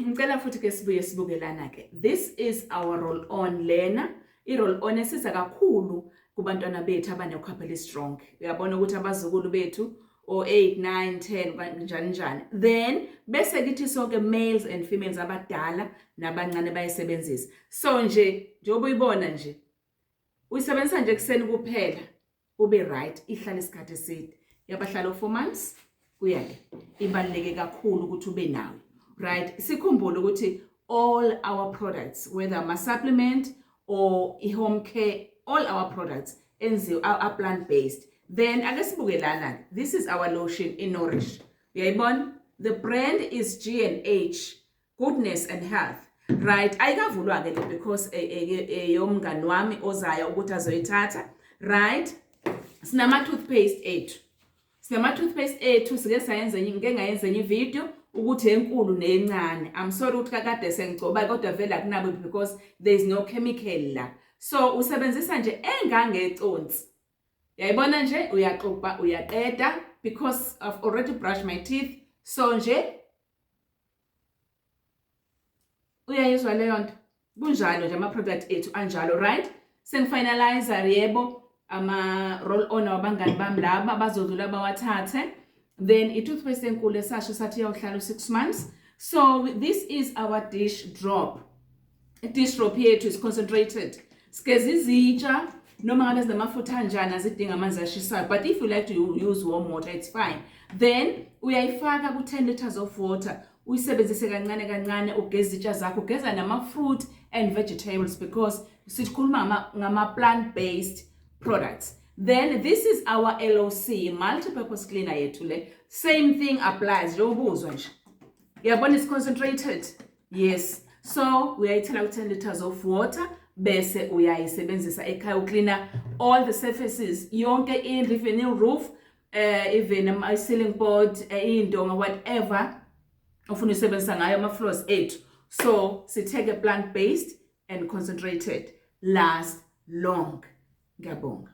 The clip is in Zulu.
Ngicela futhi ke sibuye sibukelana ke. This is our roll on lena. I-roll on esiza kakhulu kubantwana bethu abanekhwapha eli-strong. Uyabona ukuthi abazukulu bethu o 8 9 10 njani njani. Then bese kithi sonke, males and females, abadala nabancane, bayisebenzisa. So nje njengoba uyibona nje, uyisebenzisa nje kuseni kuphela, ube right, ihlala isikhathi eside, yabahlala 4 months kuya ke. Ibaluleke kakhulu ukuthi ube nayo, right? Sikhumbule ukuthi all our products, whether ama supplement or i-home care, all our products enziwe are plant based. Then ake sibuke lana, this is our lotion iNourish. Uyayibona, the brand is G&H, Goodness and Health, right? Ayikavulwa ke le because eyomngani wami ozayo ukuthi azoyithatha, right? Sinama toothpaste ethu, sinama toothpaste ethu. Sike sayenza enye, ngike ngayenza enye video ukuthi enkulu nencane. I'm sorry ukuthi kakade sengigcoba, kodwa vele akunabo because there is no chemical la. So usebenzisa nje engangeconsi, uyayibona nje, uyaxubha, uyaqeda, because I've already brushed my teeth. So nje uyayizwa leyo nto, kunjalo nje, ama-product ethu anjalo, right? Sengifinalizer, yebo, ama-roll on wabangani bami laba bazodlula bawathathe. Then i-toothpaste enkulu esasho sathi iyawuhlala u-6 months. So this is our dish drop. I-dish drop yethu is concentrated. Sigeza izitsha noma ngabe zinamafutha anjani, azidinga amanzi ashisayo, but if you like to use warm water, it's fine. Then uyayifaka ku-10 liters of water, uyisebenzise kancane kancane, ugeza izitsha zakho, ugeza nama-fruit and vegetables, because sikhuluma ngama-plant based products. Then this is our LOC multi-purpose cleaner yethu le. Same thing applies, njengoba nje uyabona, is concentrated, yes. So uyayithela ku-10 liters of water, bese uyayisebenzisa ekhaya ucleaner all the surfaces, yonke indlu, even i-roof, even ama-ceiling board, iy'ndonga, whatever ofuna uyisebenzisa ngayo, ama-floors ethu. So sitheke plant based and concentrated, last long. Ngiyabonga.